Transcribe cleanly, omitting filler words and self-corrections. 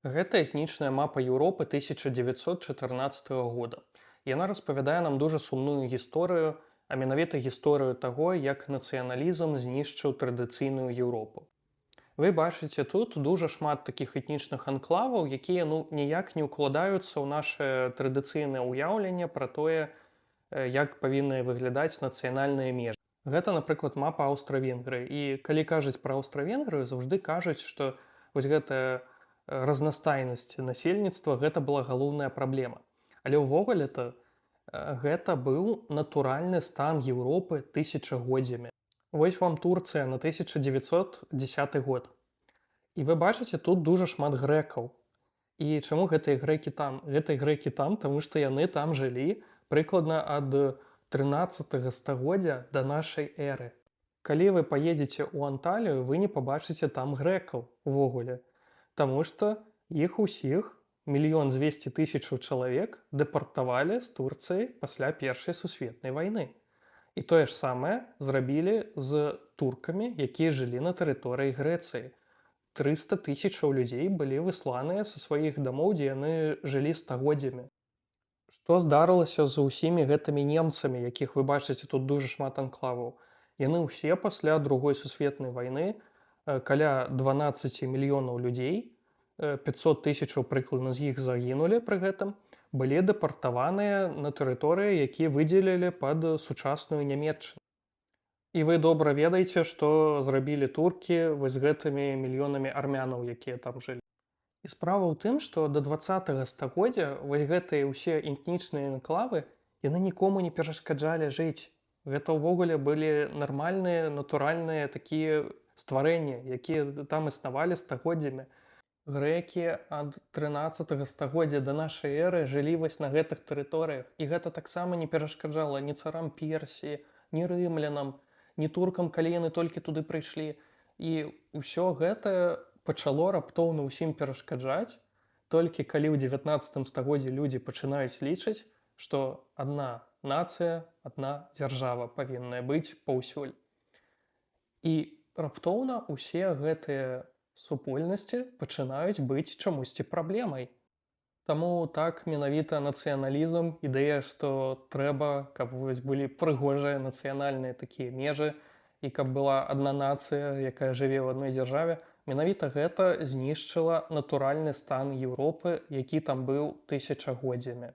Гэта этнічная мапа Еўропы 1914 года. Яна распавядае нам дужа сумную гісторыю, а менавіта гісторыю таго, як нацыяналізм знішчыў традыцыйную Еўропу. Вы бачыце тут дужа шмат такіх этнічных анклаваў, якія, ну, ніяк не ўкладаюцца ў наше традыцыйнае ўяўленне пра тое, як павінны выглядаць нацыянальныя межы. Гэта, напрыклад, мапа Аўстра-Венгрыі. І калі кажуць пра Аўстра-Венгрыю, заўжды кажуць, што вось гэтая разнастайнасць насельніцтва — гэта была галоўная праблема. Але ўвогуле-то гэта быў натуральны стан Еўропы тысячагоддзямі. Вось вам Турцыя на 1910 год. І вы бачыце тут дужа шмат грэкаў. І чаму гэтыя грэкі там? Гэтыя грэкі там, таму што яны там жылі прыкладна ад 13 стагоддзя да нашай эры. Калі вы паедзеце ў Анталію, вы не пабачыце там грэкаў увогуле. Таму што іх усіх, 1 200 000 чалавек, дэпартавалі з Турцыі пасля Першай сусветнай вайны. І тое ж самае зрабілі з туркамі, якія жылі на тэрыторыі Грэцыі. 300 тысячаў людзей былі высланыя са сваіх дамоў, дзе яны жылі стагоддзямі. Што здарылася з усімі гэтымі немцамі, якіх вы бачыце тут дужа шмат анклаваў? Яны ўсе пасля Другой сусветнай вайны, каля 12 мільёнаў людзей, 500 тысячаў прыкладна з іх загінулі пры гэтым, былі дэпартаваныя на тэрыторыі, якія выдзелілі пад сучасную Нямеччыну. І вы добра ведаеце, што зрабілі туркі вось з гэтымі мільёнамі армянаў, якія там жылі. І справа ў тым, што да 20 стагоддзя вось гэтыя ўсе этнічныя энклавы, яны нікому не перашкаджалі жыць. Гэта ўвогуле былі нармальныя, натуральныя такія стварэнні, якія там існавалі стагоддзямі. Грэкі ад 13 стагоддзя да нашай эры жылі вось на гэтых тэрыторыях. І гэта таксама не перашкаджала ні царам Персіі, ні рымлянам, ні туркам, калі яны толькі туды прыйшлі. І ўсё гэта пачало раптоўна ўсім перашкаджаць, толькі калі ў 19 стагоддзі людзі пачынаюць лічыць, што адна нацыя, адна дзяржава павінная быць паўсюль. І раптоўна ўсе гэтыя супольнасці пачынаюць быць чамусьці праблемай. Таму так, менавіта нацыяналізм, ідэя, што трэба, каб вось былі прыгожыя нацыянальныя такія межы і каб была адна нацыя, якая жыве ў адной дзяржаве, менавіта гэта знішчыла натуральны стан Еўропы, які там быў тысячагоддзямі.